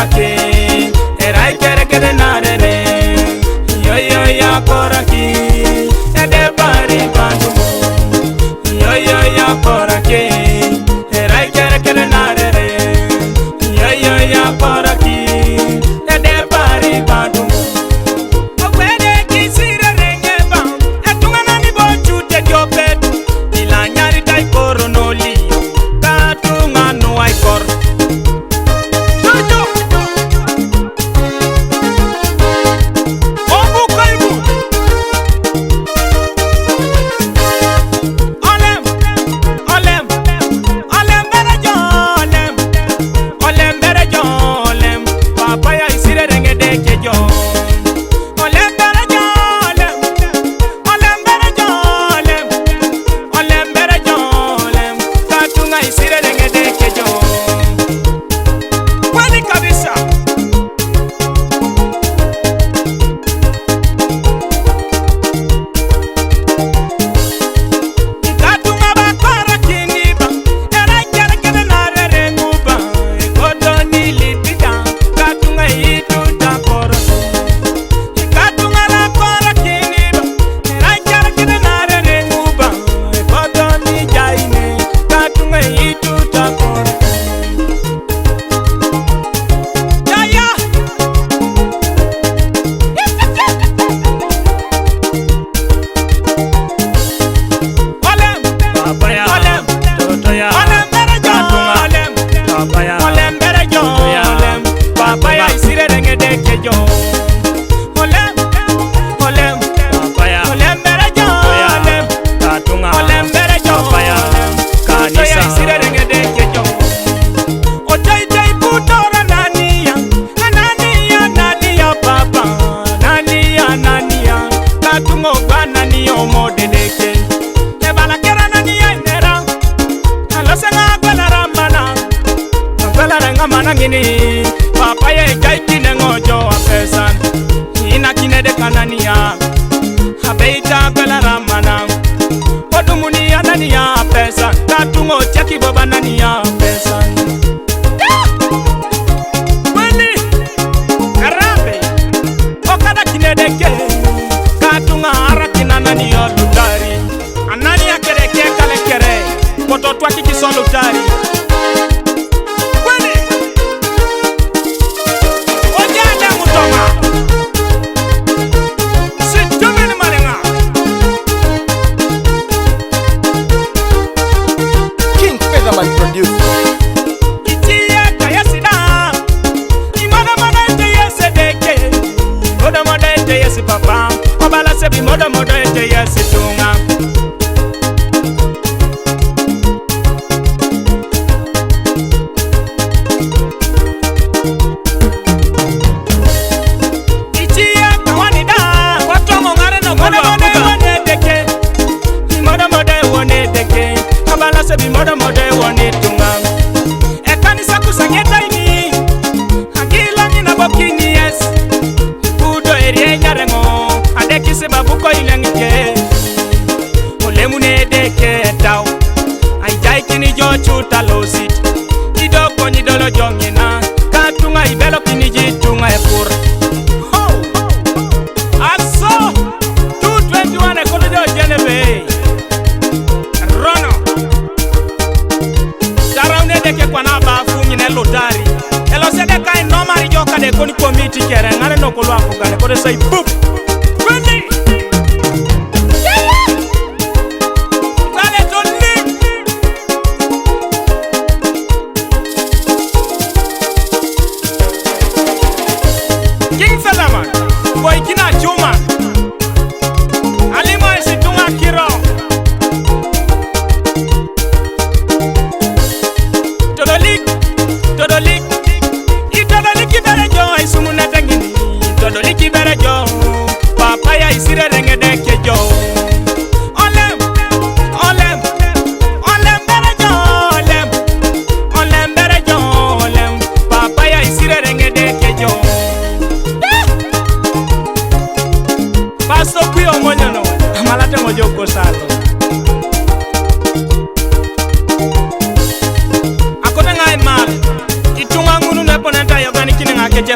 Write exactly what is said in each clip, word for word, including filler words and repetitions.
Ki, era ikere kere narere. Yo, yo, ya kora ki, ede bari bandu. Yo, yo, ya kora ki, era ikere kere narere. Yo, yo, ya kora ki, ede bari bandu. Okwede kisire renge ba, etung'ana ni bochute diopet, ila nyari tai koro noli, katunga nuai kor. Jojo. Obu koibu. Olem, olem, olem bere jo, olem. Olem bere jo, olem. Papa ya isire renge de ke jo. Olem bere jo, olem. Olem bere jo, olem. Olem bere jo, olem. Katunga isire renge de ke jo. Kweli kabisa. Katunga bakora kiniba, era kere kere narere nguba, ekoto ni lipita, katunga itu takora. Katunga la kora kiniba, era kere kere narere nguba, ekoto ni jaine, katunga itu takora. Yaya. Olem. Papa ya. Olem. Toto ya. Olem bere jo. Katunga. Olem. Papa ya. Olem bere jo. Toto ya. Olem. Papa ya. Katunga. Isire renge de ke jo. Olem. Olem. Papa ya. Olem bere jo. Toto ya. Olem. Katunga. Olem bere jo. Papa ya. Olem. Kanisa. Toto ya isire renge de ke jo. Otei tei putora nania, nania, nania, papa, nania, nania, katungo gwa nania omodedeke. Ebala kera nania inera, alose nga gwela ramana, gwela ranga mana ngini, papa ye jai kine ngojo apesan, ina kine de kanania, abeita gwela ramana, odumuni anania apesan, katungo cheki boba nania apesan. Kweli, Karambe, okada kinedeke, katunga ara kinanani yo lutari. Anani akedeke kale kere, koto twaki kiso lutari. Kweli, ojale mutoma. Situmeni malenga. King Featherman producer. Itie kaya sida. Imoda moda ete yesi deke. Moda moda ete yesi papa. Obala sebi moda moda ete yesi tunga. Ichie kawani da, watongo ngare no moda moda wone deke. Moda moda wone deke. Abala se bi moda moda wone tunga. E kanisa kusanye taini. Agila ni na bokini yes. Budo erie nyarengo. Adeki se babuko ilengike. Olemune deke tau. Ai jai kini jo chuta losit. Ido konyi dolo jongina. Katunga ibelo kini ji tunga e pur. Ho! Aso! Two twenty-one e kodo jo jene be. Rono. Saraune deke kwa na ba fu nyine lotari. Elo sede kai nomari jo kade koni komiti kere. Ngare no kolo afugane. Kode sai bup. Kwani? Ngare to ni. King Salaman, boy kina chuma. Alimo esitunga kiro. Todolik, todolik. I todolik ibere jo, isumuna tangini. Todolik ibere jo.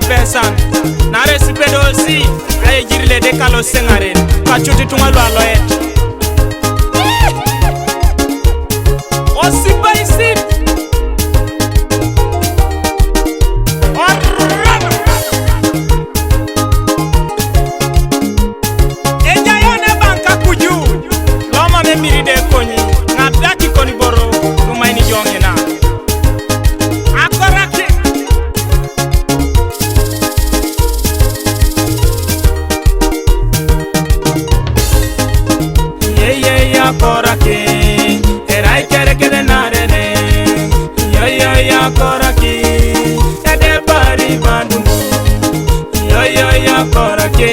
Pesan, nare sipedo si, aye jiri le de kalo sengaren, kachuti tunga lo aloet. O sipai sip. Orama. Eja yone banka kuju. Loma me miri de koni, na daki koni boro, rumaini jongina. Akoraki. Ye ye ya korake, erai kere kere narere. Yo yo ya koraki, ede bari bandu. Yo yo ya korake.